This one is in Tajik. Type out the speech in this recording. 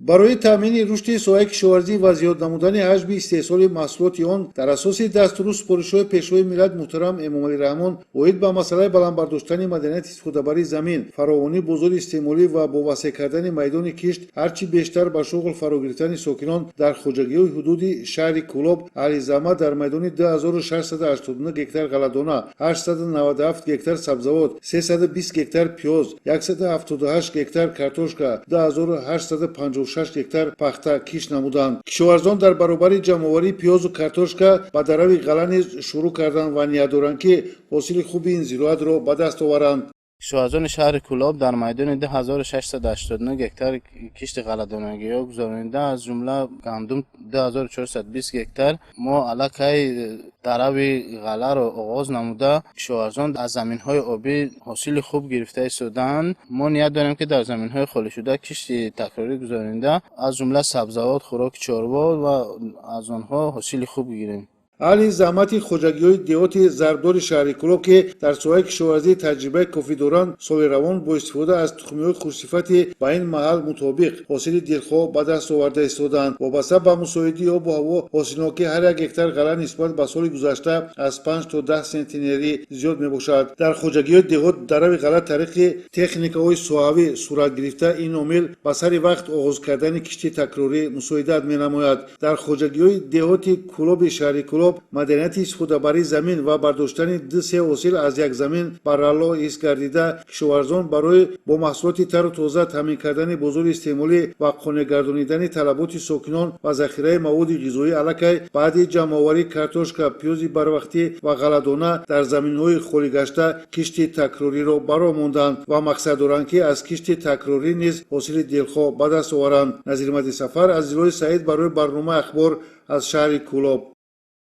Барои таъмини рушди соҳаи кишоварзӣ ва зиёд намудани ҳаҷми истеҳсоли маҳсулоти он дар асоси дастуру супоришҳои Пешвои миллат муҳтарам Эмомалӣ Раҳмон оид ба масъалаи баланд бардоштани маданияти истифодабарии замин, фаровонии бозори истеъмолӣ ва бо васеъ кардани майдони кишт ҳарчи бештар ба шуғл фаро гирифтани сокинон дар хоҷагиҳои ҳудуди шаҳри Кӯлоб, аҳли заҳмат дар майдони 2689 гектар ғалладона, 897 гектар сабзавот, 320 гектар пиёз, 178 гектар картошка, 2856 гектар пахта кишт намуданд. Кишоварзон дар баробари ҷамъоварии пиёзу картошка ба дарави ғалла низ шурӯъ карданд ва ният доранд, ки ҳосили хуби ин зироатро ба даст оваранд. Кишоварзони шаҳри Кӯлоб дар майдони 2689 гектар кишти ғалладонагиҳо гузаронида, аз ҷумла гандум 2420 гектар. Мо аллакай дарави ғалларо оғоз намуда, кишоварзон аз заминҳои обӣ ҳосили хуб гирифта истодаанд. Мо ният дорем, ки дар заминҳои холишуда кишти такрорӣ гузаронида, аз ҷумла сабзавот, хӯроки чорво ва аз онҳо ҳосили хуб гирем. Аҳли заҳмати хоҷагиҳои деҳоти Зарбдори шаҳри Кӯлоб, ки дар соҳаи кишоварзӣ таҷрибаи кофӣ доранд, соли равон бо истифода аз тухмиҳои хушсифати ба ин маҳал мутобиқ ҳосили дилхоҳ ба даст оварда истодаанд. Вобаста ба мусоидии обу ҳаво, ҳосилнокии ҳар як гектар ғалла нисбат ба соли гузашта аз 5 то 10 сентнерӣ зиёд мебошад. Дар хоҷагиҳои деҳот дарави ғалла тариқи техникаҳои соҳавӣ сурат гирифта, ин омил ба сари вақт оғоз кардани кишти такрорӣ мусоидат менамояд. Дар хоҷагиҳои деҳоти Кӯлоби шаҳри Кӯлоб маданияти истифодабарии замин ва бардоштани ду-се ҳосил аз як замин баррало ҳис гардида, кишоварзон барои бо маҳсулоти тару тоза таъмин кардани бозори истеъмолӣ ва қонеъ гардонидани талаботи сокинон ва захираи маводи ғизоӣ аллакай баъди ҷамъоварии картошка, пиёзи барвақтӣ ва ғалладона дар заминҳои холигашта кишти такрориро ба роҳ монданд ва мақсад доранд, ки аз кишти такрорӣ низ ҳосили дилхоҳ ба даст оваранд. Назирмади Сафар, Азизуллои Саид барои барномаи «Ахбор» аз шаҳри Кӯлоб.